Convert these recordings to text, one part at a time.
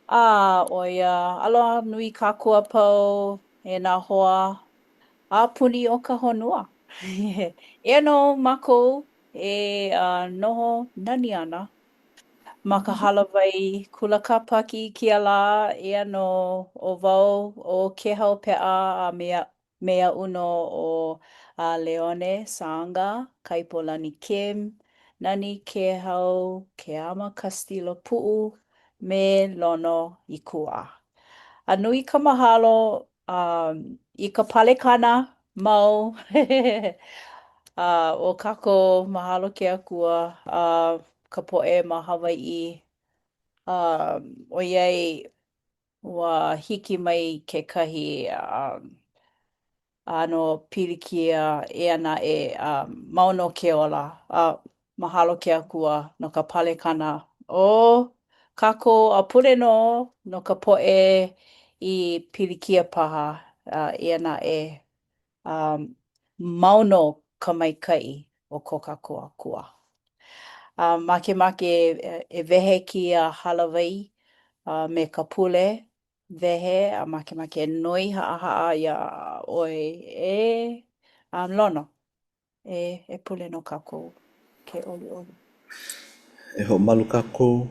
A ʻo ia, aloha nui kākou a pau e nā hoa a puni o ka honua. Eia nō mākou e noho nani ana ma ka hālāwai kula kāpaki i kēia lā. Eia nō ʻo wau ʻo Kēhau Peʻa a me Me aʻu nō ʻo Leone Sanga, Kaipolani Kim, Nani Kēhau, Keama Castillo Puʻu, me Lono Ikuwā. A nui ka mahalo um, i ka palekana mau uh, o kākou, mahalo ke Akua, uh, ka poʻe ma Hawaiʻi, um, ʻoiai Ua hiki mai kekahi ʻano pilikia, eia naʻe, mau nō ke ola, a mahalo ke Akua no ka palekana o kākou a pule nō no ka poʻe i pilikia paha, eia naʻe, mau nō ka maikaʻi o ko kākou Akua. A makemake e wehe kēia hālāwai me ka pule wehe a makemake e noi haʻahaʻa iā ʻoe e Lono e e pule no kākou ke ʻoluʻolu. E hoʻomalu kākou e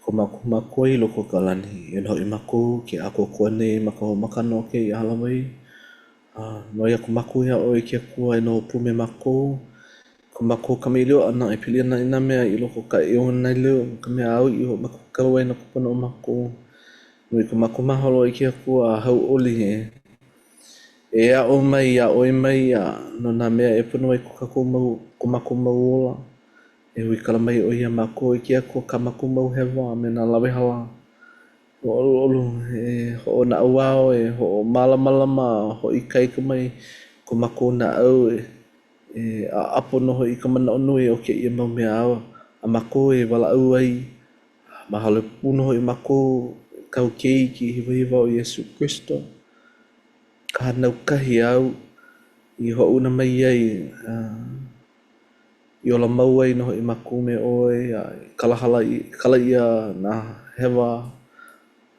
ko mākou Makua i loko o ka lani, eia nō hoʻi mākou ke ʻākoakoa nei ma ka hoʻomaka ʻana o kēia hālāwai. A noi aku mākou iā ʻoe e ke Akua e noho pū me mākou, ko mākou kamaʻilio ʻana e pili ana i nā mea i loko o ka ʻeuanelio, no ka mea āu i hoʻomākaukau ai no ka pono o mākou. Nui ko mākou mahalo e ke Akua a hauʻoli e e aʻo mai iā ʻoe mai a no nā mea e pono ai ko kākou mau ko mākou mau ola. E huikala mai ʻoe iā mākou e ke Akua kā mākou mau hewa a me nā lawehala. E ʻoluʻolu, e hoʻonaʻauao, e hoʻomālamalama, a hoʻoikaika mai ko mākou naʻau e ʻaʻapo nō hoʻi i ka manaʻo nui o kēia mau mea a mākou e walaʻau ai. Mahalo pū nō hoʻi mākou i kāu Keiki hiwahiwa ʻo Iesū Kristo, ka hānau kahi āu i hoʻouna mai ai a i ola mau ai nō hoʻi mākou me ʻoe, a i kalahala kala ʻia nā hewa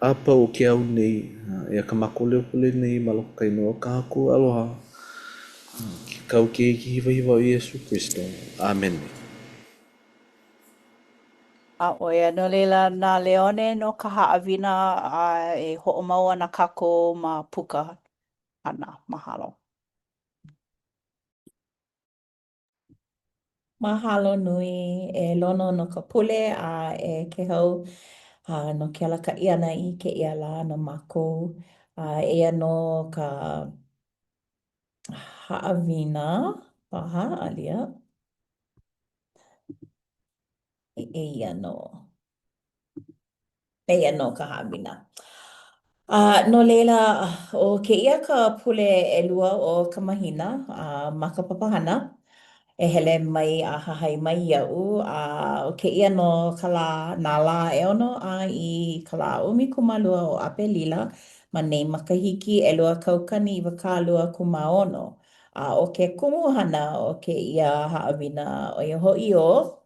a pau o ke ao nei. Eia kā mākou leo pule nei ma loko o ka inoa o ka Haku aloha, kāu Keiki hiwahiwa ʻo Iesū Kristo. ʻĀmene. A ʻo ia, no laila, na Leone nō ka haʻawina a e hoʻomau ana kākou ma puka ʻana. Mahalo. Mahalo nui e Lono no ka pule a e Kēhau no ke alakaʻi ʻana i kēia lā no mākou. A eia nō ka haʻawina paha, alia. Eia nō. Eia nō ka haʻawina. A no laila, ʻo kēia ka pule ʻelua o ka mahina a ma ka papahana e hele mai a hahai mai iaʻu. A ʻo kēia nō ka lā, nā lā ʻeono a i ka lā 12 o ʻApelila ma nei makahiki 2026. A ʻo ke kumuhana o kēia haʻawina, ʻo ia hoʻi ʻo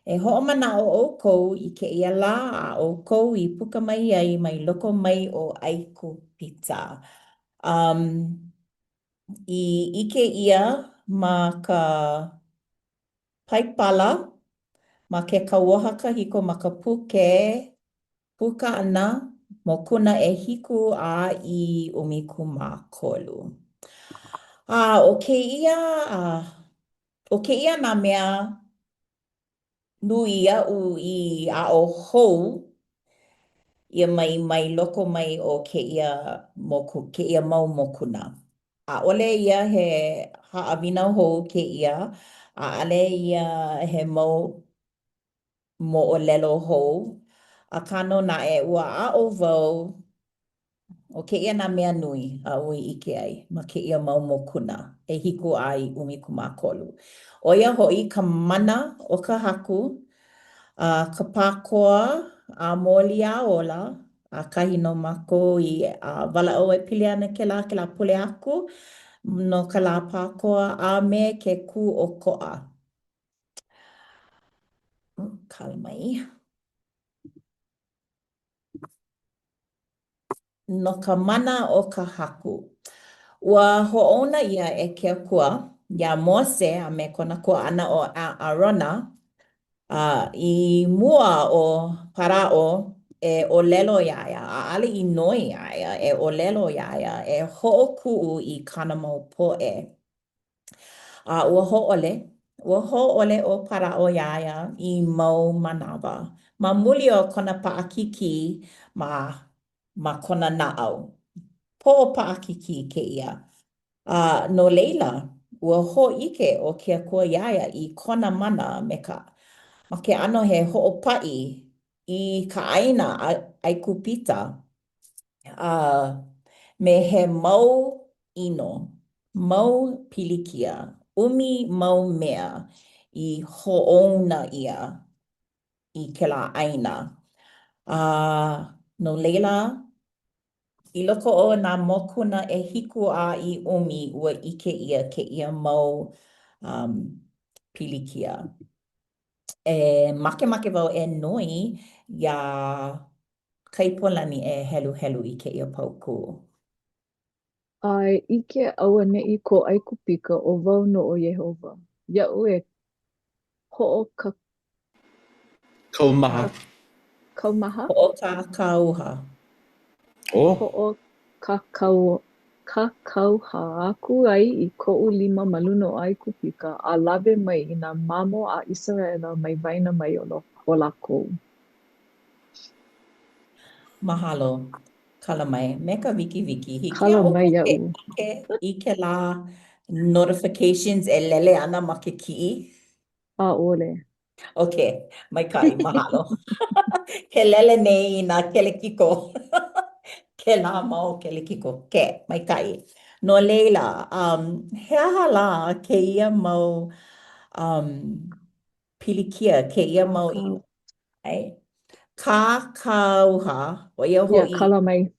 E hoʻomanaʻo ʻoukou i kēia lā a ʻoukou i puka mai ai mai loko mai o ʻAigupita. Um, i ʻike ʻia ma ka Paipala, ma ke Kauoha Kahiko ma ka puke Puka ʻana, mokuna ʻehiku a i 13. A ʻo kēia, ʻo kēia nā mea nui aʻu i aʻo hou ʻia mai mai loko mai o kēia moku, kēia mau mokuna. ʻAʻole ia he haʻawina hou kēia, ʻaʻole ia he mau moʻolelo hou, akā nō naʻe, ua aʻo wau ʻO kēia nā mea nui aʻu i ʻike ai ma kēia mau mokuna ʻehiku a i 13. ʻO ia hoʻi ka mana o ka Haku, a ka Pākoa a Mōliaola, a kahi nō mākou i walaʻau e pili ana kēlā kēlā pule aku no ka lā Pākoa a me ke kūʻokoʻa. Kala mai. No ka mana o ka Haku. Ua hoʻouna ʻia e ke Akua iā Mose a me kona kuaʻana ʻo ʻAʻarona a i mua o Paraʻo e ʻōlelo iā ia, ʻaʻale i noi iā ia, e ʻōlelo iā ia, e hoʻokuʻu i kāna mau poʻe. A ua hōʻole, ua hōʻole ʻo Paraʻo iā ia i mau manawa, ma muli o kona paʻakikī ma ma kona naʻau. Poʻo paʻakikī kēia. A no laila, ua hōʻike ʻo ke Akua iā ia i kona mana me ka ma ke ʻano he hoʻopaʻi i ka ʻāina ʻAigupita a me he mau ʻino, mau pilikia, ʻumi mau mea i hoʻouna ʻia i kēlā ʻāina. A no laila, i loko o nā mokuna ʻehiku a i ʻumi, ua ʻike ʻia kēia mau um, pilikia. E makemake wau e noi iā Kaipolani e heluhelu i kēia paukū. A e ʻike auaneʻi ko ʻAigupita ʻo wau nō ʻo Iēhova, iaʻu e hoʻokakauha. Kaumaha. Kaumaha? Hoʻokākāuha. Oh. Hoʻokakau, kakauha aku ai i koʻu lima ma luna o ʻAigupita, a lawe mai i nā mamo a ʻIseraʻela mai waena mai o lākou. Mahalo. Kala mai me ka wikiwiki. Hiki Kala iā mai ʻoukou ke iaʻu. ʻike i kēlā notifications e lele ana ma ke kiʻi? ʻAʻole. Okay, maikaʻi, mahalo. Ke lele nei i nā kelekiko. Kēlā mau kelekiko. Okay, maikaʻi. No laila, um, he aha lā kēia mau um, pilikia, kēia mau Kakau. ʻae? Kākāuha, ʻo ia Yeah, hoʻi kala mai.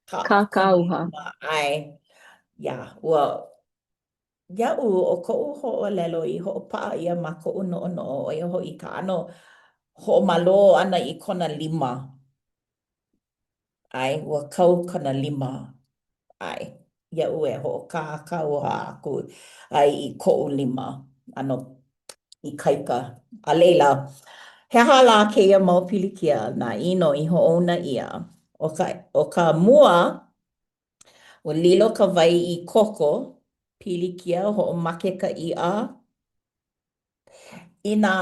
ka, Kākāuha. ʻae. Yeah, ua Iaʻu, ʻo koʻu hōʻōlelo i hoʻopaʻa ʻia ma koʻu noʻonoʻo, ʻo ia hoʻi ka ʻano hoʻomalō ʻana i kona lima. ʻAe, ua kau kona lima, ʻae, iaʻu e hoʻokākāuha aku ai i koʻu lima, ʻano ikaika. A laila, he aha lā kēia mau pilikia, nā ʻino i hoʻouna ʻia? ʻO ka, ʻo ka mua, Ua lilo ka wai i koko, pilikia, hoʻomake ka iʻa i nā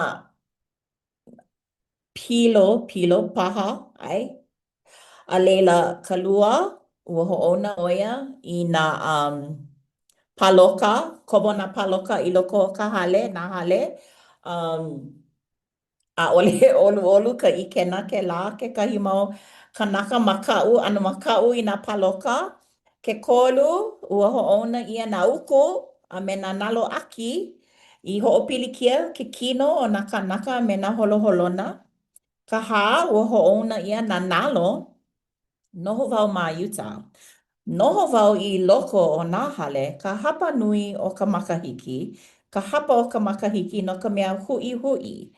pilo, pilo paha, ʻae. A laila, ka lua, ua hoʻouna ʻo ia i nā um, paloka, komo nā paloka i loko o ka hale, nā hale, um, ʻAʻole ʻoluʻolu ka ʻikena kēlā kekahi mau kanaka makaʻu, ʻano makaʻu i nā paloka. Ke kolu, ua hoʻouna ʻia nā uku a me nā nalo ʻaki i hoʻopilikia ke kino o nā kānaka a me nā holoholona. Ka hā, ua hoʻouna ʻia nā nalo. Noho wau ma Utah. Noho wau i loko o nā hale ka hapa nui o ka makahiki, ka hapa o ka makahiki no ka mea huʻihuʻi.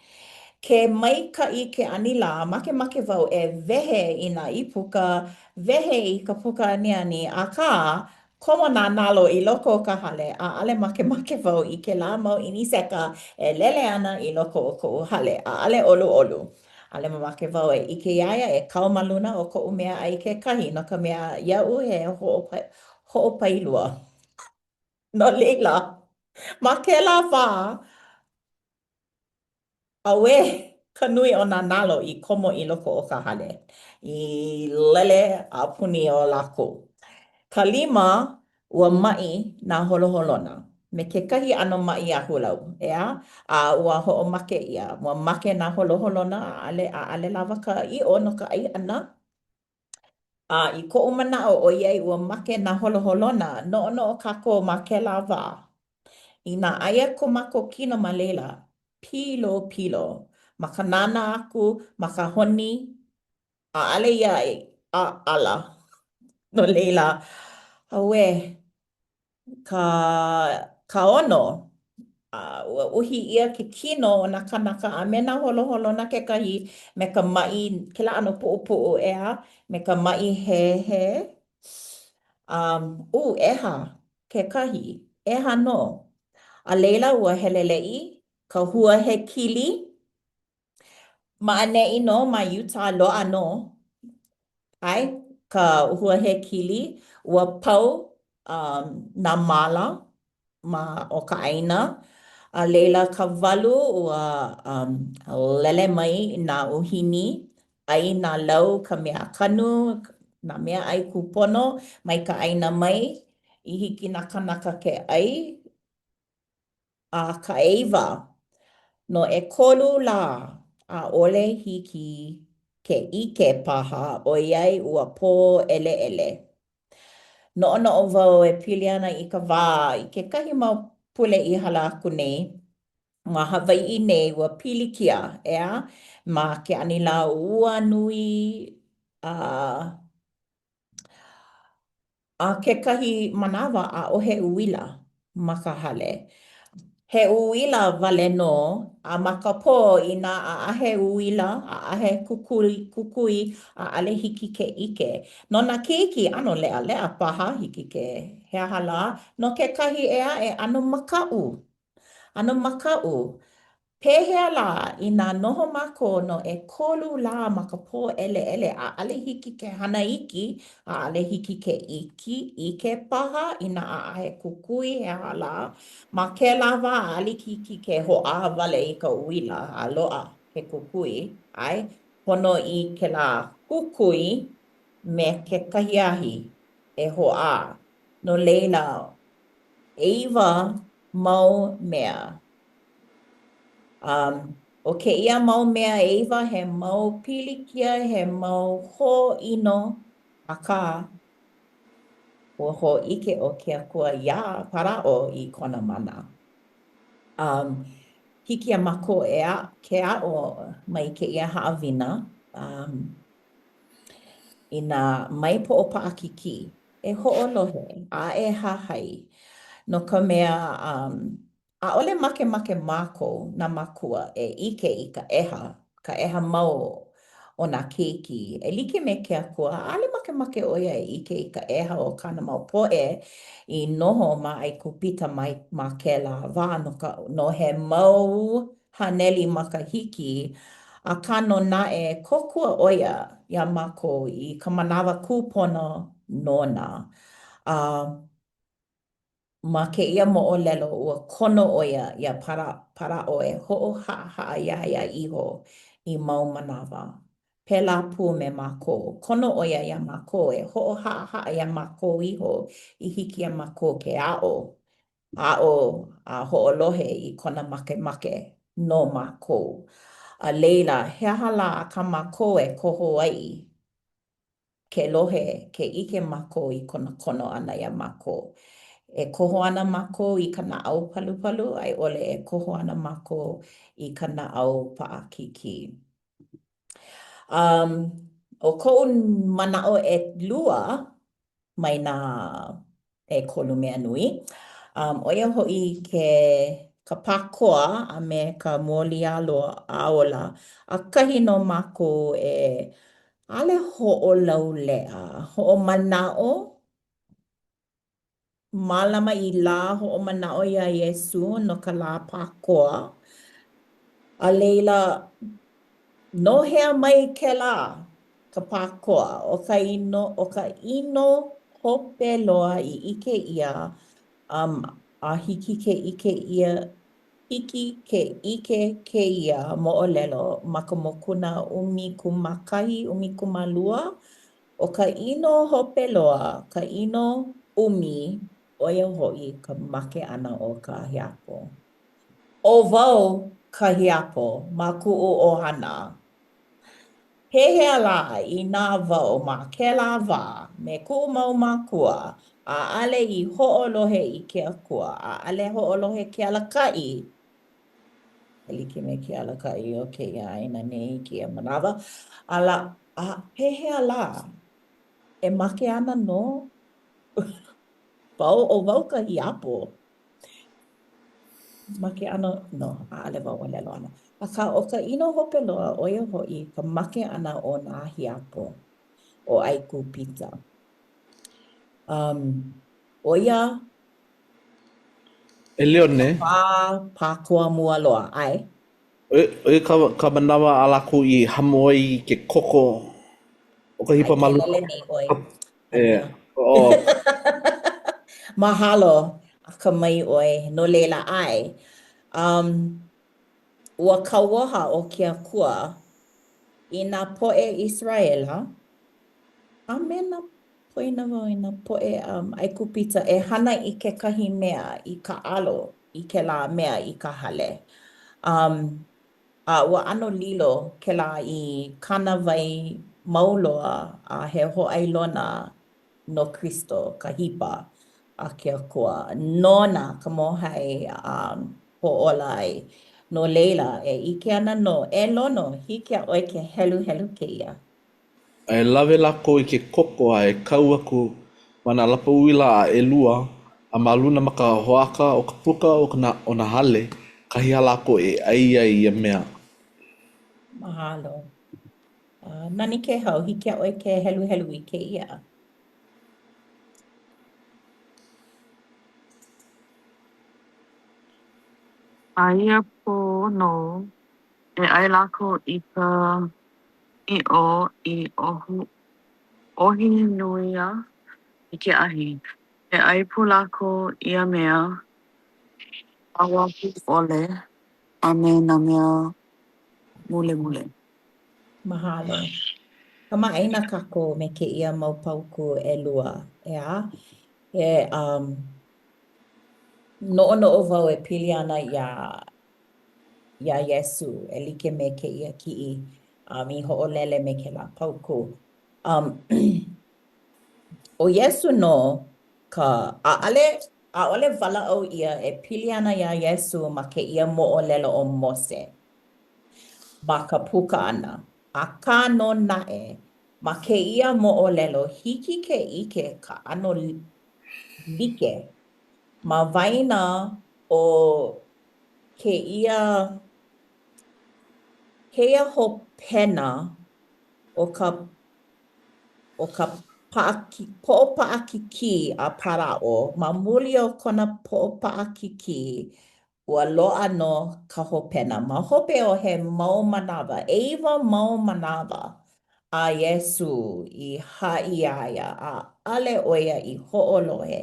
Ke maikaʻi ke anilā, makemake wau e wehe i nā ʻīpuka, wehe i ka puka aniani, akā, komo nā nalo i loko o ka hale, ʻaʻale makemake wau i kēlā mau ʻiniseka e lele ana i loko o koʻu hale, ʻaʻale ʻoluʻolu. ʻAʻale mamake wau e ʻike iā ia e kau ma luna o koʻu meaʻai kekahi, no ka mea, iaʻu he hoʻopailua. No laila, ma kēlā wā, Auē ka nui o nā nalo i komo i loko o ka hale, i lele a puni o lākou. Ka lima, ua maʻi nā holoholona me kekahi ʻano maʻi ahulau, ʻeā? A ua hoʻomake ʻia. Ua make nā holoholona, ʻaʻale, ʻaʻale lawa ka ʻiʻo no ka ʻai ʻana. A i koʻu manaʻo, ʻoiai ua make nā holoholona, noʻonoʻo kākou ma kēlā wā, inā aia ko mākou kino ma laila, pilopilo, ma ka nānā aku, ma ka honi, ʻaʻale ia e ʻaʻala. No laila, auē, ka, ka ʻono. A ua uhi ʻia ke kino o nā kānaka a me nā holoholona kekahi me ka maʻi, kēlā ʻano puʻupuʻu, ʻeā, me ka maʻi hēhē. Um, ʻū, ʻeha kekahi, ʻeha nō. A laila ua heleleʻi ka huahekili. Ma ʻaneʻi nō, ma Utah, loaʻa nō, ʻae, ka huahekili, ua pau um, nā māla ma o ka ʻāina, a laila ka walu ua um, lele mai nā ʻūhini, ʻai nā lau ka mea kanu, nā mea ʻai kūpono mai ka ʻāina mai, i hiki nā kānaka ke ʻai. A ka ʻeiwa, no ʻekolu lā, ʻaʻole hiki ke ʻike paha ʻoiai ua pōʻeleʻele. Noʻonoʻo wau e pili ana i ka wā i kekahi mau pule i hala aku nei, ma Hawaiʻi nei ua pilikia, ʻeā, ma ke anilā ua nui, a A kekahi manawa ʻaʻohe uila ma ka hale. He uila wale nō, a ma ka pō inā ʻaʻahe uila, ʻaʻahe kukui, kukui, ʻaʻale hiki ke ʻike. No nā keiki, ʻano leʻaleʻa paha, hiki ke, he aha lā, no kekahi ʻē aʻe, ʻano makaʻu. ʻAno makaʻu. Pehea lā, inā noho mākou no ʻekolu lā ma ka pōʻeleʻele, ʻaʻale hiki ke hana iki, ʻaʻale hiki ke iki, ʻike paha, inā ʻaʻahe kukui, he aha lā, ma kēlā wā ʻaʻale hiki ke hoʻā wale i ka uila a loaʻa ke kukui, ʻae, pono i kēlā kukui me kekahi ahi e hoʻā. No laila, ʻeiwa mau mea. Um, ʻo kēia mau mea ʻeiwa he mau pilikia, he mau hōʻino, akā, ua hōʻike ʻo ke Akua iā Paraʻo i kona mana. Um, hiki iā mākou e a, ke aʻo mai kēia haʻawina, um, inā mai poʻopaʻakikī, e hoʻolohe a e hahai, no ka mea, um, ʻaʻole makemake mākou, nā mākua, e ʻike i ka ʻeha, ka ʻeha mau o nā keiki. E like me ke Akua, ʻaʻole makemake ʻo ia e ʻike i ka ʻeha o kāna mau poʻe i noho ma ʻAigupita mai ma kēlā wā no ka no he mau haneli makahiki, akā nō naʻe, kōkua ʻo ia iā mākou i ka manawa kūpono nona. A Ma kēia moʻolelo, ua kono ʻo ia iā Paraʻo e hoʻohaʻahaʻa iā ia iho i mau manawa. Pēlā pū me mākou. Kono ʻo ia iā mākou e hoʻohaʻahaʻa iā mākou iho i hiki iā mākou ke aʻo, aʻo a hoʻolohe i kona makemake no mākou. A laila, he aha lā kā mākou e koho ai? Ke lohe, ke ʻike mākou i kona kono ʻana iā mākou. E koho ana mākou i ka naʻau palupalu a i ʻole e koho ana mākou i ka naʻau paʻakikī. Um, ʻo koʻu manaʻo ʻelua mai nā ʻekolu mea nui, um, ʻo ia hoʻi ke ka Pākoa a me ka Mōliaola. ʻAkahi nō mākou e ʻaʻole hoʻolauleʻa, hoʻomanaʻo, mālama i lā hoʻomanaʻo iā Iesū no ka lā Pākoa. A laila, no hea mai kēlā ka Pākoa? ʻO ka ʻino, ʻo ka ʻino hope loa i ʻike ʻia, um, a hiki ke ʻike ʻia, hiki ke ʻike kēia moʻolelo ma ka mokuna 11, 12, ʻO ka ʻino hope loa, ka ʻino ʻumi, ʻo ia hoʻi ka make ʻana o ka hiapo. ʻO wau ka hiapo ma kuʻu ʻohana. Pehea lā inā wau ma kēlā wā me kuʻu mau mākua, ʻaʻale i hoʻolohe i ke Akua, ʻaʻale hoʻolohe ke alakaʻi, e like me ke alakaʻi o kēia ʻāina nei i kēia manawa, a la, a pehea lā, e make ana nō wau, ʻo wau ka hiapo. Ma ke ʻano, no, ʻaʻole wau ʻōlelo ana. Akā, ʻo ka ʻino hope loa, ʻo ia hoʻi ka make ʻana o nā hiapo o ʻAigupita. Um, ʻo ia E Leone. ka wā pākoa mua loa, ʻae. ʻO ia ka, ka manawa a lākou i hamo ai i ke koko o ka hipa ʻAe, ma ke luna lele nei ʻoe. E, oh. Mahalo, akamai ʻoe, no laila, ʻae. Um, ua kauoha ʻo ke Akua i nā poʻe ʻIseraʻela a me nā poina wau i nā poʻe um, ʻAigupita e hana i kekahi mea i kāʻalo i kēlā mea i ka hale. Um, A ua ʻano lilo kēlā i kānāwai mau loa a he hōʻailona no Kristo, ka hipa a ke Akua, nona ka mōhai a hoʻōla ai. No laila, e ʻike ana nō, e Lono, hiki iā ʻoe ke heluhelu kēia. A e lawe lākou i ke koko a e kau aku ma nā lapa uila a ʻelua, a ma luna ma ka hoʻāka o ka puka o nā, o nā hale, kahi a lākou e ʻai ai ia mea. Mahalo. Uh, nani Kēhau, hiki iā ʻoe ke heluhelu i kēia. A ia pō nō, e ʻai lākou i ka ʻiʻo i ʻohi nuia i ke ahi. E ʻai pū lākou ia mea ʻauwahi ʻole a me nā mea mulemule. Mahalo. Kamaʻāina kākou me kēia mau paukū ʻelua, ʻeā? E um, noʻonoʻo wau e pili ana iā iā Iesū e like me kēia kiʻi um, i hoʻolele me kēlā paukū. Um, ʻo Iesū nō ka, ʻaʻale, ʻaʻole walaʻau ʻia e pili ana iā Iesū ma kēia moʻolelo o Mose ma ka puka ʻana. Akā nō naʻe, ma kēia moʻolelo, hiki ke ʻike ka ʻano like ma waena o kēia kēia hopena o ka o ka paʻaki, poʻopaʻakikī a Paraʻo, ma muli o kona poʻopaʻakikī, ua loaʻa nō ka hopena. Ma hope o he mau manawa, ʻeiwa mau manawa a Iesū i haʻi iā ia, ʻaʻole ʻo ia i hoʻolohe.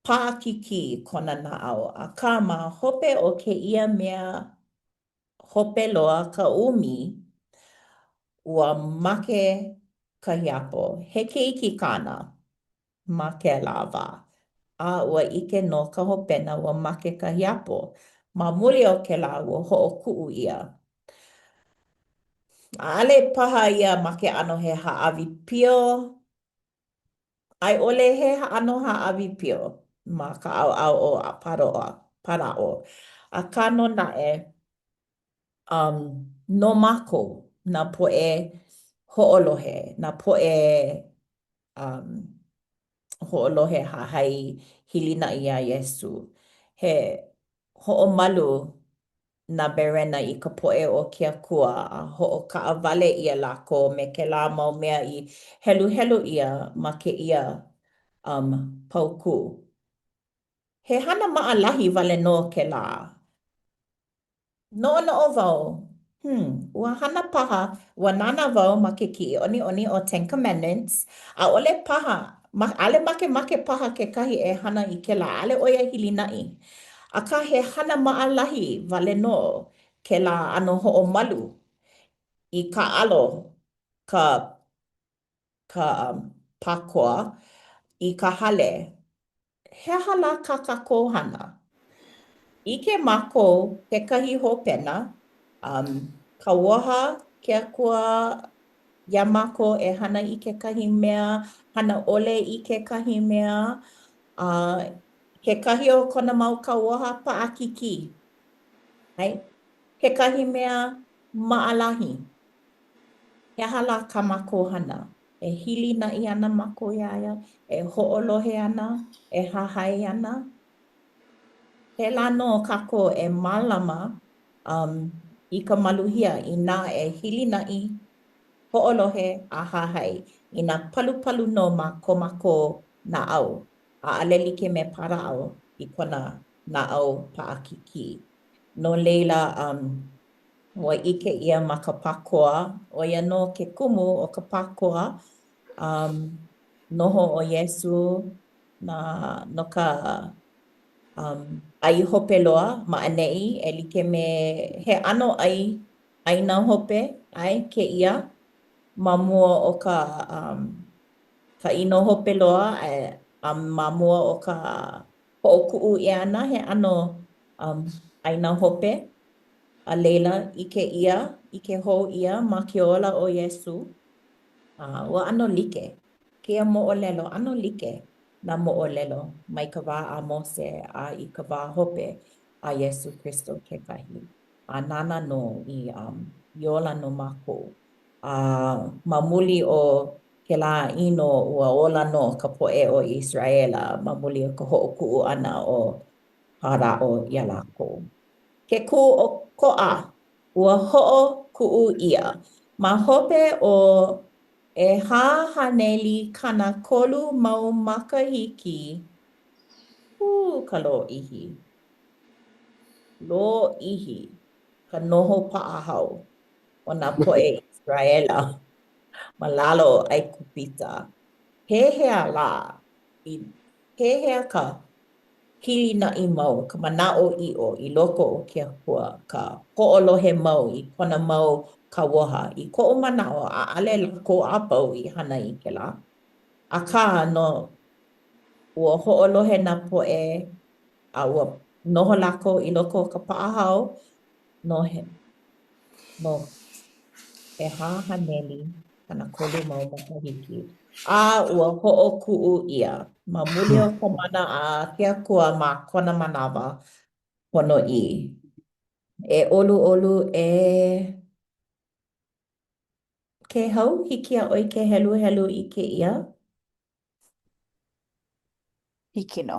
Paʻakikī kona naʻau, akā ma hope o kēia mea hope loa ka ʻumi, ua make ka hiapo, he keiki kāna ma kēlā wā, a ua ʻike nō ka hopena ua make ka hiapo. Ma muli o kēlā, ua hoʻokuʻu ʻia. ʻAʻole paha ia ma ke ʻano he hāʻawi pio, A i ʻole he ʻano hāʻawi pio ma ka ʻaoʻao o Paraʻo, Paraʻo. Akā nō naʻe, um, no mākou, nā poʻe hoʻolohe, nā poʻe um, hoʻolohe hahai hilinaʻi iā Iesū, he hoʻomalu nā berena i ka poʻe o ke Akua, a hoʻokaʻawale ʻia lākou me kēlā mau mea i heluhelu ʻia ma kēia um, paukū. He hana maʻalahi wale nō kēlā. Noʻonoʻo wau, hmm, ua hana paha, ua nānā wau ma ke kiʻiʻoniʻoni ʻo Ten Commandments, ʻaʻole paha, ma, ʻaʻole makemake paha kekahi e hana i kēlā, ʻaʻole ʻo ia hilinaʻi. Akā, he hana maʻalahi wale nō kēlā ʻano hoʻomalu i kāʻalo ka ka pākoa i ka hale. He aha lā kā kākou hana? ʻIke mākou kekahi hopena, um, kauoha ke Akua iā mākou e hana i kekahi mea, hana ʻole i kekahi mea, a kekahi o kona mau kauoha paʻakikī, right? Kekahi mea maʻalahi. He aha lā kā mākou hana? E hilinaʻi ana mākou iā ia, e hoʻolohe ana, e hahai ana? Pēlā nō kākou e mālama um, i ka maluhia inā e hilinaʻi, hoʻolohe a hahai i nā palupalu nō ma ko mākou naʻau, ʻaʻole like me Paraʻo i kona naʻau paʻakikī. No laila, um, ua ʻike ʻia ma ka Pākoa, ʻo ia nō ke kumu o ka Pākoa, um, noho ʻo Iesū na, no ka um, ʻai hope loa ma ʻaneʻi e like me he ʻano ʻai ʻaina hope, ʻae, kēia ma mua o ka um, ka ʻino hope loa a ma mua o ka hoʻokuʻu ʻia ʻana he ʻano um, ʻaina hope. A laila, ʻike ʻia, ʻike hou ʻia ma ke ola o Iesū. A ua ʻano like kēia moʻolelo, ʻano like nā moʻolelo mai ka wā a Mose a i ka wā hope a Iesū Kristo kekahi. A nāna nō i, um, i ola no mākou. A ma muli o kēlā ʻino, ua ola nō ka poʻe o ʻIseraʻela ma muli o ka hoʻokuʻu ʻana o Paraʻo iā lākou. Ke kūʻokoʻa, ua hoʻokuʻu ʻia. Ma hope o 430 mau makahiki, hū ka lōʻihi, lōʻihi ka noho paʻahao o nā poʻe ʻIseraʻela ma lalo o ʻAigupita. Pehea lā, i pehea ka hilinaʻi mau, ka manaʻoʻiʻo i loko o ke Akua, ka hoʻolohe mau i kona mau kauoha. I koʻu manaʻo, ʻaʻole lākou a pau i hana i kēlā. Akā nō, ua hoʻolohe nā poʻe a ua noho lākou i loko o ka paʻahao no he no 430 mau makahiki, a ua hoʻokuʻu ʻia ma muli o ka mana a ke Akua ma kona manawa ponoʻī. E ʻoluʻolu e Kēhau, hiki iā ʻoe ke heluhelu i kēia? Hiki nō.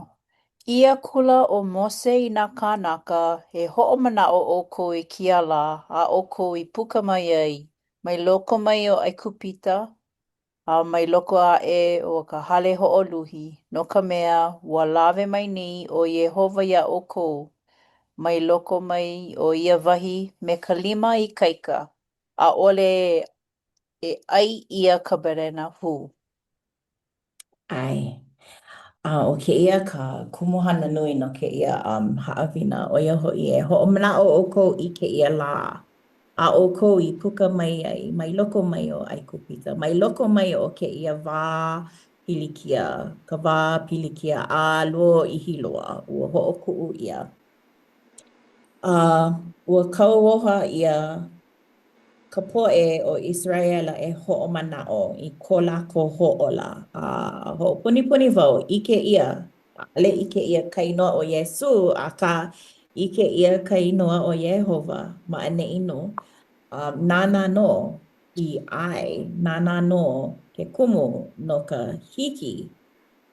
ʻĪ akula ʻo Mose i nā kānaka, E hoʻomanaʻo ʻoukou i kēia lā a ʻoukou i puka mai ai, mai loko mai o ʻAigupita, a mai loko aʻe o ka hale hoʻoluhi, no ka mea, ua lawe mai nei ʻo Iēhova iā ʻoukou, mai loko mai o ia wahi me ka lima ikaika, ʻaʻole e ʻai ʻia ka berena hū. ʻAe. A ʻo kēia ka kumuhana nui no kēia um, haʻawina, ʻo ia hoʻi e hoʻomanaʻo ʻoukou i kēia lā a ʻoukou i puka mai ai mai loko mai o ʻAigupita, mai loko mai o kēia wā pilikia, ka wā pilikia a lōʻihi loa, ua hoʻokuʻu ʻia. A ua kauoha ʻia ka poʻe o ʻIseraʻela e hoʻomanaʻo i ko lākou hoʻōla. A hoʻopunipuni wau, ʻike ʻia, ʻaʻole ʻike ʻia ka inoa ʻo Iesū, akā, ʻike ʻia ka inoa ʻo Iēhova ma ʻaneʻi nō. A nāna nō i ʻae, nāna nō ke kumu no ka hiki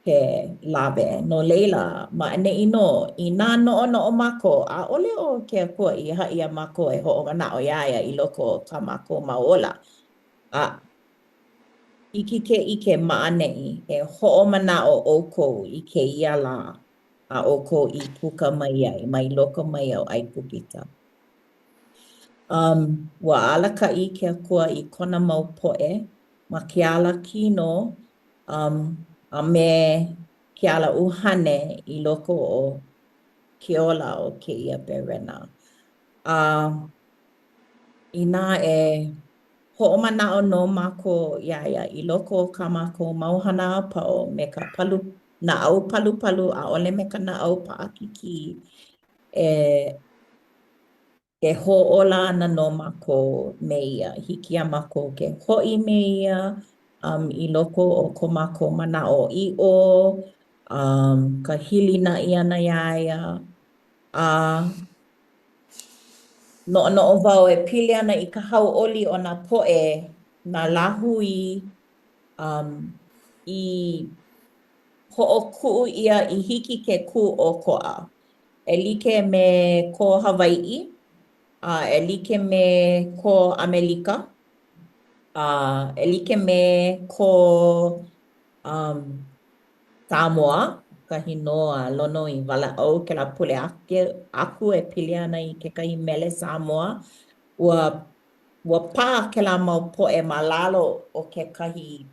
ke lawe. No laila, ma ʻaneʻi nō, inā noʻonoʻo mākou, ʻaʻole ʻo ke Akua i haʻi iā mākou e hoʻomanaʻo iā ia i loko o kā mākou mau ola. A hiki ke ʻike ma ʻaneʻi, e hoʻomanaʻo ʻoukou i kēia lā a ʻoukou i puka mai ai, mai loko mai o ʻAigupita. Um, ua alakaʻi ke Akua i kona mau poʻe ma ke ala kino um, a me ke ala ʻuhane i loko o ke ola o kēia berena. A inā e hoʻomanaʻo nō mākou iā ia i loko o kā mākou mau hana a pau me ka palu, naʻau palupalu, ʻaʻole me ka naʻau paʻakikī, e E hoʻōla ana nō mākou me ia. Hiki iā mākou ke hoʻi me ia um, i loko o ko mākou manaʻoʻiʻo, um, ka hilinaʻi ʻana iā ia, a noʻonoʻo wau e pili ana i ka hauʻoli o nā poʻe, nā lāhui um, i hoʻokuʻu ʻia i hiki ke kū ʻokoʻa. E like me ko Hawaiʻi, a e like me ko ʻAmelika, a e like me ko um Sāmoa, kahi nō a Lono i walaʻau kēlā pule aku e pili ana i kekahi mele Sāmoa. Ua ua pā kēlā mau poʻe ma lalo o kekahi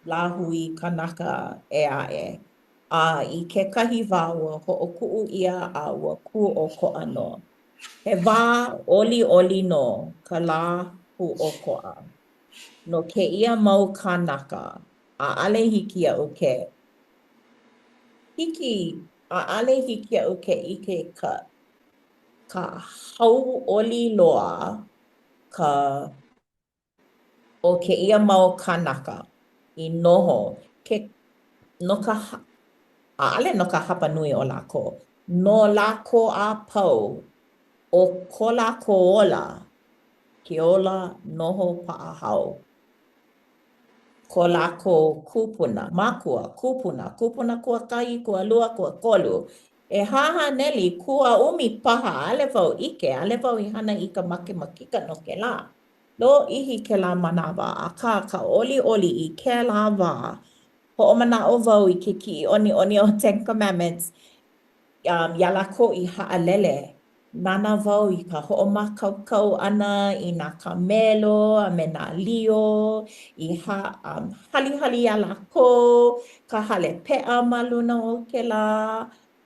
lāhui kanaka ʻē aʻe. A i kekahi wā ua hoʻokuʻu ʻia a ua kūʻokoʻa nō. He wā ʻoliʻoli nō ka lā kūʻokoʻa. No kēia mau kānaka, ʻaʻale hiki iaʻu ke hiki ʻaʻale hiki iaʻu ke ʻike ka ka hauʻoli loa ka o kēia mau kānaka i noho ke no ka ʻaʻale no ka hapanui o lākou, no lākou a pau ʻo ko lākou ola ke ola noho paʻahao. Ko lākou kūpuna, mākua, kūpuna, kūpuna kuakahi, kualua, kuakolu, ʻehā haneli, kuaʻumi paha, ʻaʻole wau ʻike, ʻaʻole wau i hana i ka makemakika no kēlā. Lōʻihi kēlā manawa, akā ka ʻoliʻoli i kēlā wā, hoʻomanaʻo wau i ke kiʻiʻoniʻoni o Ten Commandments, um, iā lākou i haʻalele, nānā wau i ka hoʻomākaukau ʻana i nā kāmelo a me nā lio i ha, um, halihali iā lākou, ka hale peʻa ma luna o kēlā,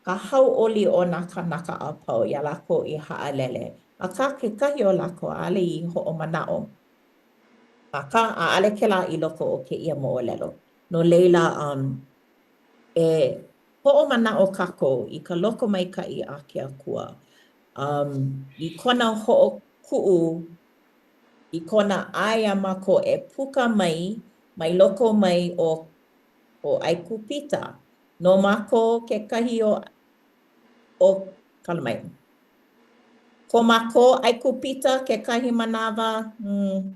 ka hauʻoli o nā kānaka a pau iā lākou i haʻalele. Akā kekahi o lākou ʻaʻole i hoʻomanaʻo. Akā, ʻaʻole kēlā i loko o kēia moʻolelo. No laila, um, e hoʻomanaʻo kākou i ka lokomaikaʻi a ke Akua, um, i kona hoʻokuʻu, i kona ʻae iā mākou e puka mai mai loko mai o o ʻAigupita. No mākou kekahi o o kala mai. Ko mākou ʻAigupita kekahi manawa, hmm,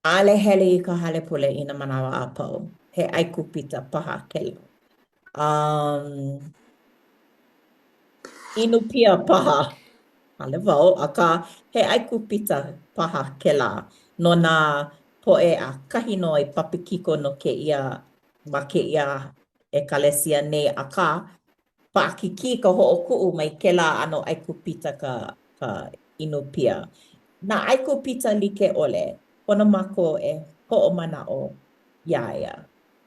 ʻaʻole hele i ka hale pule i nā manawa a pau. He ʻAigupita paha kēlā. Um, inu pia paha. ʻAʻole wau, akā he ʻAigupita paha kēlā no nā poʻe ʻakahi nō i papakiko no kēia ma kēia ʻekalesia nei, akā paʻakikī ka hoʻokuʻu mai kēlā ʻano ʻAigupita ka ka inu pia. Nā ʻAigupita like ʻole, pono mākou e hoʻomanaʻo iā ia,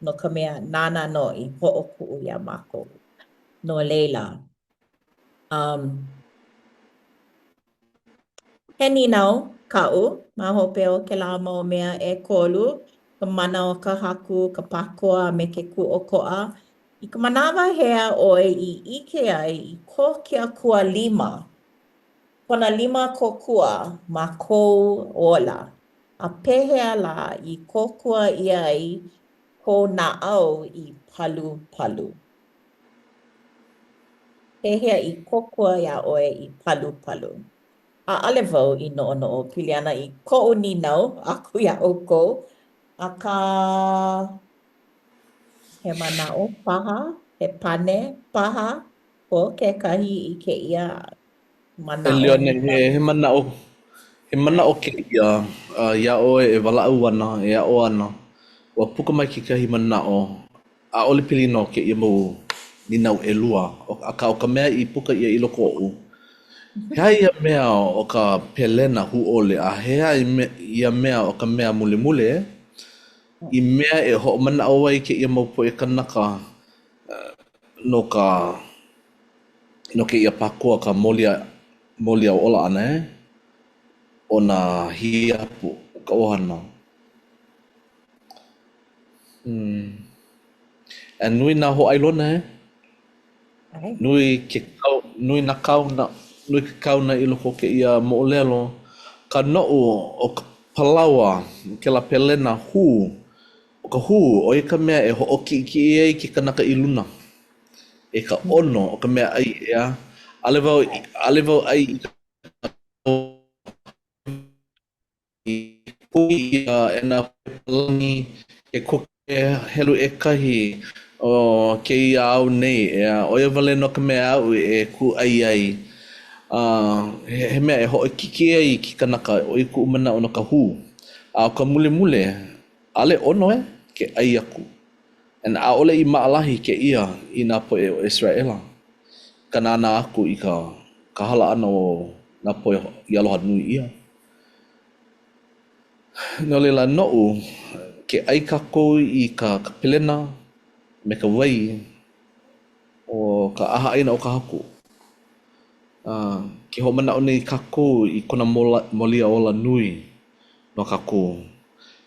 no ka mea, nāna nō i hoʻokuʻu iā mākou. No laila, um, He nīnau kaʻu ma hope o kēlā mau mea ʻekolu, ka mana o ka Haku, ka pākoa a me ke kūʻokoʻa. I ka manawa hea ʻoe i ʻike ai i ko ke Akua lima, kona lima kōkua ma kou ola, a pehea lā i kōkua ʻia ai kou naʻau i palupalu? Pehea i kōkua iā ʻoe i palupalu? ʻAʻole wau i noʻonoʻo pili ana i koʻu nīnau aku iā ʻoukou, akā he manaʻo paha, he pane paha ko kekahi i kēia E manaʻo Leone, nīnau? he, he manaʻo, he manaʻo kēia uh, iā ʻoe e walaʻau ana, e aʻo ana, ua puka mai kekahi manaʻo, ʻaʻole pili no kēia mau nīnau ʻelua, akā ʻo ka mea i puka ʻia i loko oʻu, he aha ia mea o ka pelena hū ʻole a he aha ia mea o ka mea mulemule i mea e hoʻomanaʻo ai kēia mau poʻe kanaka no ka no kēia pākoa ka molia mōliaola ʻana e o nā hiapo o ka ʻohana. Hmm. A nui nā hōʻailona e. Nui ke kau, nui nā kaona, nui ke kaona i loko o kēia moʻolelo. Ka noʻu o ka palaoa, kēlā pelena hū, ʻo ka hū, ʻo ia ka mea e hoʻokiʻekiʻe ai ke kanaka i luna. E ka ʻono o ka mea ʻai, ʻeā? ʻAʻole wau, ʻaʻole wau ʻai i ka i hui ʻia e nā Palani ke kuke helu ʻekahi. O kēia au nei, ʻeā, ʻo ia wale nō ka mea aʻu e kūʻai ai. A he, he mea e hoʻoikiiki ai i ke kanaka, ʻo ia kuʻu manaʻo no ka hū. A ʻo ka mulemule, ʻaʻole ʻono e, ke ʻai aku. And ʻaʻole i maʻalahi kēia i nā poʻe o ʻIseraʻela, ka nānā aku i ka, ka hala ʻana o nā poʻe i aloha nui ʻia. No laila, noʻu, ke ʻai kākou i ka ka pelena me ka wai o ka ʻAhaʻaina o ka Haku, a ke hoʻomanaʻo nei kākou i kona mōliaola nui no kākou.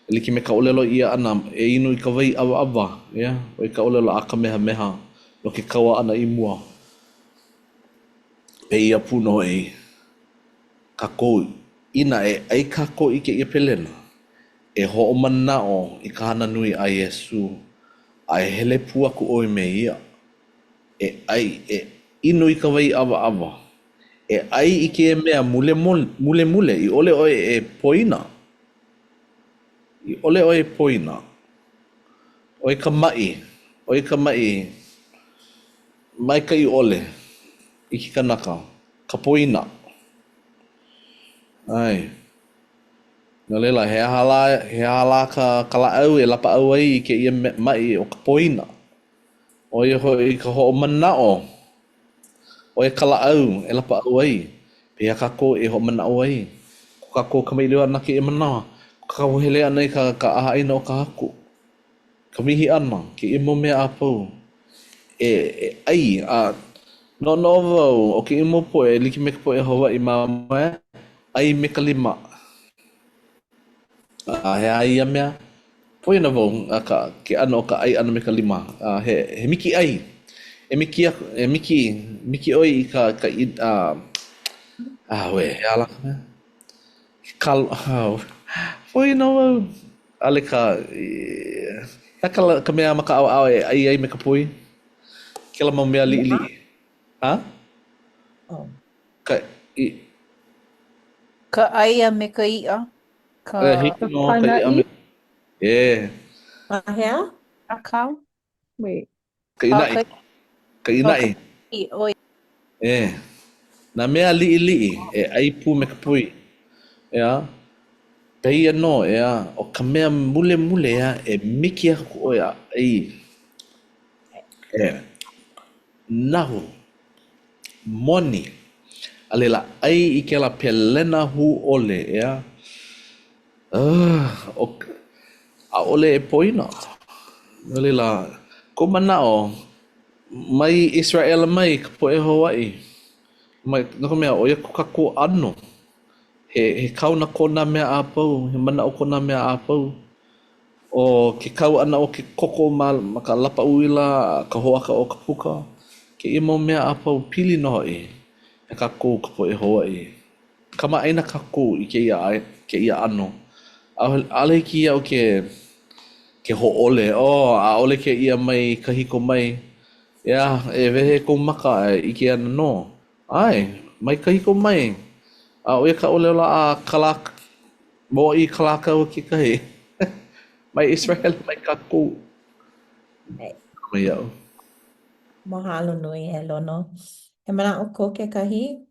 E like me ka ʻōlelo ʻia ʻana, e inu i ka wai ʻawaʻawa, ʻeā, ʻo ia ka ʻōlelo a Kamehameha no ke kaua ʻana i mua. Pēia pū nō hoʻi kākou Inā e ʻai kākou i kēia pelena, e hoʻomanaʻo i ka hana nui a Iesū, a e hele pū aku ʻoe me ia. E ʻai, e inu i ka wai ʻawaʻawa. E ʻai i kēia mea mulemule i ʻole ʻoe e poina. I ʻole ʻoe e poina. ʻO ia ka maʻi, ʻo ia ka maʻi maikaʻi ʻole i ke kanaka, ka poina. ʻAe. No laila, he aha lā, he aha lā ka, ka lāʻau e lapaʻau ai i kēia maʻi ʻo ka poina? ʻO ia hoʻi ka hoʻomanaʻo. ʻO ia ka lāʻau e lapaʻau ai. Pehea kākou e hoʻomanaʻo ai? Ko kākou kamaʻilio ʻana kēia manawa, ko kākou hele ʻana i ka, ka ʻahaʻaina o ka Haku. Ka mihi ʻana, kēia mau mea a pau, e, e ʻai, a noʻonoʻo wau, ʻo kēia mau poʻe, e like me ka poʻe Hawaiʻi ma mua, ʻai me ka lima. A he aha ia mea? Poina wau a ka, ke ʻano o ka ʻai ʻana me ka lima. A he, he miki ʻai. E miki aku, e miki, miki ʻoe i ka, ka, i, a, auē, he aha lā ka mea? Ke kalo, poina wau. ʻAʻole ka, he aha ka, ka mea ma ka ʻaoʻao e ʻai ai me ka poi? Kēlā mau mea liʻiliʻi. Ha? Oh. Ka, i. Ka ʻai a me ka iʻa. Ka. E, hiki nō ka iʻa me. E. Ma hea? Akau? Wait. Ka ʻīnaʻi. Ka ʻīnaʻi. E. Nā mea liʻiliʻi e ʻai pū me ka poi. ʻEā? Pēia nō, ʻeā? ʻO ka mea mulemule, ʻeā, e miki aku ʻoe a ʻai. E. Nahu. Moni. A laila, ʻai i kēlā pelena hū ʻole, ʻeā? ʻO ʻaʻole e poina. No laila, koʻu manaʻo, mai ʻIseraʻela mai ka poʻe Hawaiʻi, mai, no ka mea, ʻo ia ko kākou ʻano. He, he kaona ko nā mea a pau, he manaʻo ko nā mea a pau. ʻO ke kau ʻana o ke koko ma, ma ka lapa uila, ka hoʻāka o ka puka, kēia mau mea a pau pili nō hoʻi iā kākou ka poʻe Hawaiʻi. Kamaʻāina kākou i kēia kēia ʻano. ʻAʻole hiki iaʻu ke ke hōʻole, oh, ʻaʻole kēia mai kahiko mai. ʻEā, e wehe kou maka a e ʻike ana nō. ʻAe, mai kahiko mai. A ʻo ia ka ʻōlelo a Kalā, Mōʻī Kalākaua kekahi. Mai ʻIseraʻela mai kākou. Mai iaʻu. Mahalo nui e Lono. He manaʻo ko kekahi?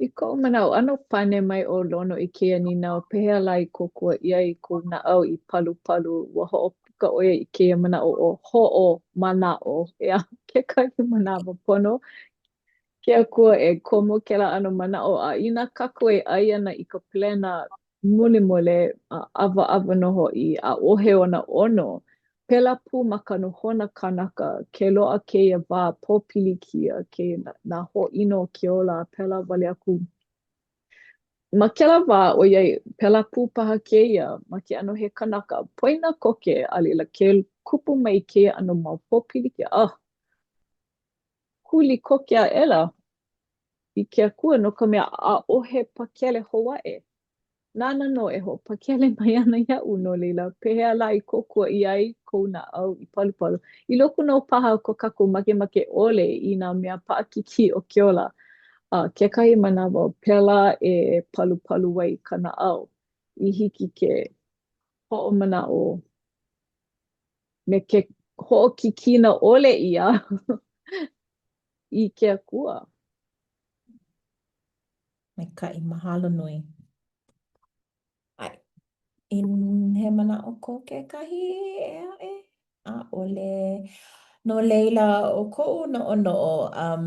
I koʻu manaʻo, ʻano pane mai ʻo Lono i kēia nīnau, pehea lā i kōkua ʻia ai kou naʻau i palupalu, ua hoʻopuka ʻo ia i kēia manaʻo ʻo hoʻomanaʻo. ʻEā, kekahi manawa pono ke Akua e komo kēlā ʻano manaʻo, a inā kākou e ʻai ana i ka pelena mulemule a ʻawaʻawa nō hoʻi, ʻaʻohe ona ʻono. Pēlā pū ma ka nohona kanaka, ke loaʻa kēia wā pōpilikia, ke nā hōʻino o ke ola a pēlā wale aku. Ma kēlā wā, ʻoiai, pēlā pū paha kēia ma ke ʻano he kanaka, poina koke, a laila ke kupu mai kēia ʻano mau pōpilikia, oh! Huli koke aʻela i ke Akua no ka mea, ʻaʻohe pakele hou aʻe. Nāna nō e hoʻopakele mai ana iaʻu, no laila, pehea lā i kōkua ʻia ai kou naʻau i palupalu? I loko nō paha o ko kākou makemake ʻole i nā mea paʻakikī o ke ola, a kekahi manawa, pēlā e palupalu ai ka naʻau i hiki ke hoʻomanaʻo. me ke hoʻokikina ʻole ʻia i ke Akua. Maikaʻi, mahalo nui. ʻAe. I he manaʻo ko kekahi ʻē aʻe? ʻAʻole. No laila, ʻo koʻu noʻonoʻo, um,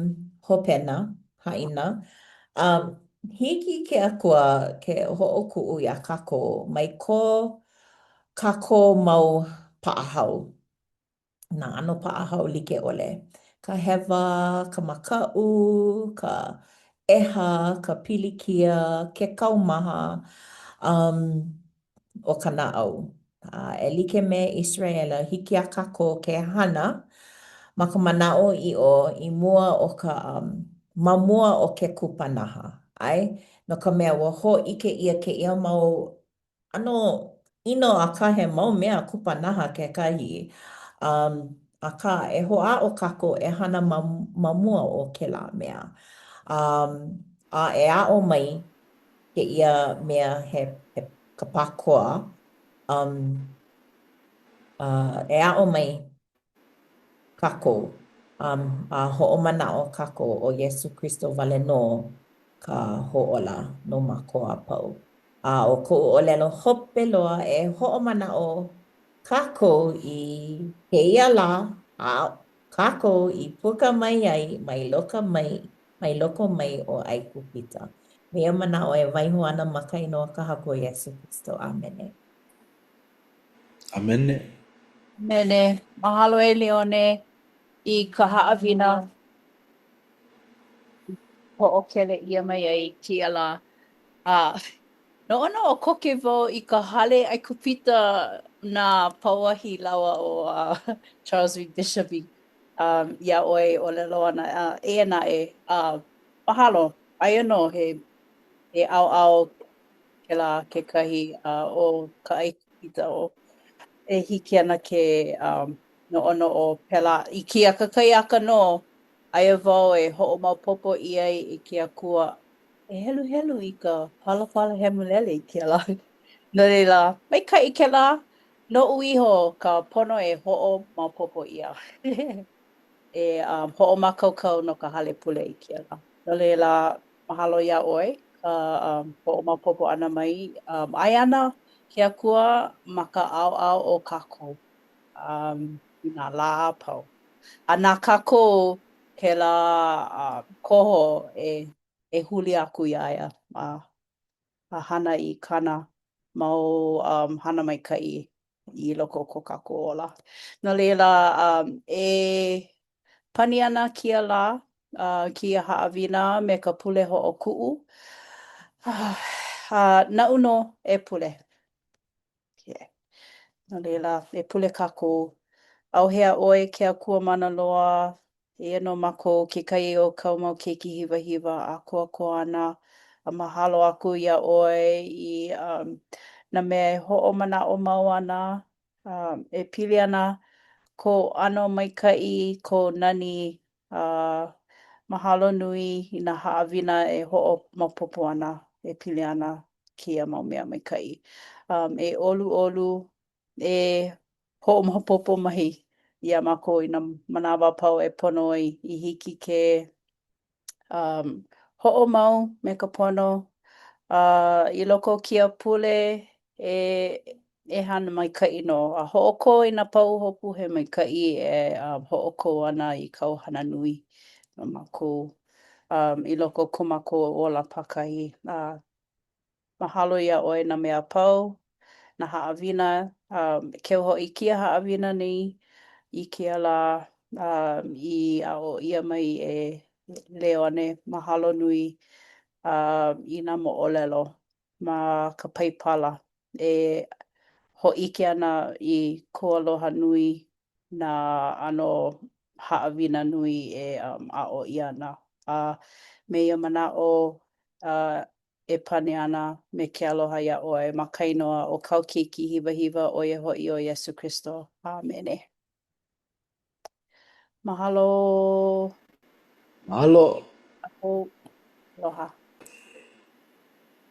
hopena, haʻina, um, hiki ke Akua ke hoʻokuʻu iā kākou mai ko kākou mau paʻahao. nā ʻano paʻahao like ʻole, ka hewa, ka makaʻu, ka ʻeha, ka pilikia, ke kaumaha um, o ka naʻau. A e like me ʻIseraʻela, hiki iā kākou ke hana ma ka manaʻoʻiʻo i mua o ka, um, ma mua o ke kupanaha, ʻae? No ka mea, ua hōʻike ʻia kēia mau ʻano ʻino akā he mau mea kupanaha kekahi. Um, akā, e hoʻāʻo kākou e hana ma, ma mua o kēlā mea. Um, a e aʻo mai kēia mea he, he ka Pākoa, um, uh, e aʻo mai kākou, um, a hoʻomanaʻo kākou ʻo Iesū Kristo wale nō ka hoʻōla no mākou a pau. A ʻo koʻu ʻōlelo hope loa, e hoʻomanaʻo kākou i kēia lā a kākou i puka mai ai mai loko mai, mai loko mai o ʻAigupita. Me ia manaʻo e waiho ana ma ka inoa o ka Haku ʻo Iesū Kristo. ʻĀmene. ʻĀmene. ʻĀmene. Mahalo e Leone i ka haʻawina i hoʻokele ʻia mai ai i kēia lā. A noʻonoʻo koke wau i ka hale ʻAikupita na Pauahi lāua ʻo Charles V. Bishop i um, iā ʻoe e ʻōlelo ana. Uh, eia naʻe, uh, mahalo, aia nō he, he ʻaoʻao kēlā kekahi o ka ʻAigupita o e hiki ana ke um, noʻonoʻo pēlā. I kēia kakahiaka nō, aia wau e hoʻomaopopo ʻia ai e ke Akua e heluhelu i ka Palapala Hemolele i kēia lā. No laila, maikaʻi kēlā noʻu iho ka pono e hoʻomaopopo ʻia. e um, hoʻomākaukau no ka hale pule i kēia lā. No laila, Mahalo iā ʻoe ka um, hoʻomaopopo ʻana mai. Um, aia ana ke Akua ma ka ʻaoʻao o kākou um, i nā lā a pau. A na kākou kēlā uh, koho e, e huli aku iā ia a, a hana i kāna mau um, hana maikaʻi i loko o ko kākou ola. No laila, um, e pani ana kēia lā, uh, kēia haʻawina me ka pule hoʻokuʻu. Uh, naʻu nō e pule. Yeah. No laila, e pule kākou. ʻAuhea ʻoe ke Akua mana loa, Eia nō mākou, kekahi o kāu mau keiki hiwahiwa ʻākoakoa ana a mahalo aku iā ʻoe i um, nā mea e hoʻomanaʻo mau ana um, e pili ana kou ʻano maikaʻi, kou nani, a uh, mahalo nui i nā haʻawina e hoʻomaopopo ana e pili ana kēia mau mea maikaʻi. Um, e ʻoluʻolu, e hoʻomaopopo mai iā mākou i nā manawa a pau e pono ai i hiki ke um, hoʻomau me ka pono uh, i loko o kēia pule e, e hana maikaʻi nō a hoʻokō i nā pahuhopu he maikaʻi e um, hoʻokō ana i kāu hana nui no mākou um, i loko o ko mākou ola pākahi. Uh, Mahalo iā ʻoe nā mea a pau, nā haʻawina, um, keu hoʻi kēia haʻawina nei i kēia lā um, i aʻo ʻia mai e Leone. Mahalo nui um, i nā moʻolelo ma ka Paipala e hōʻike ana i kou aloha nui nā ʻano haʻawina nui e um, aʻo ʻia ana. A me ia manaʻo, uh, e pane ana me ke aloha iā ʻoe ma ka inoa o kāu Keiki hiwahiwa, ʻo ia hoʻi ʻo Iesū Kristo. ʻĀmene. Mahalo. Mahalo. Aloha.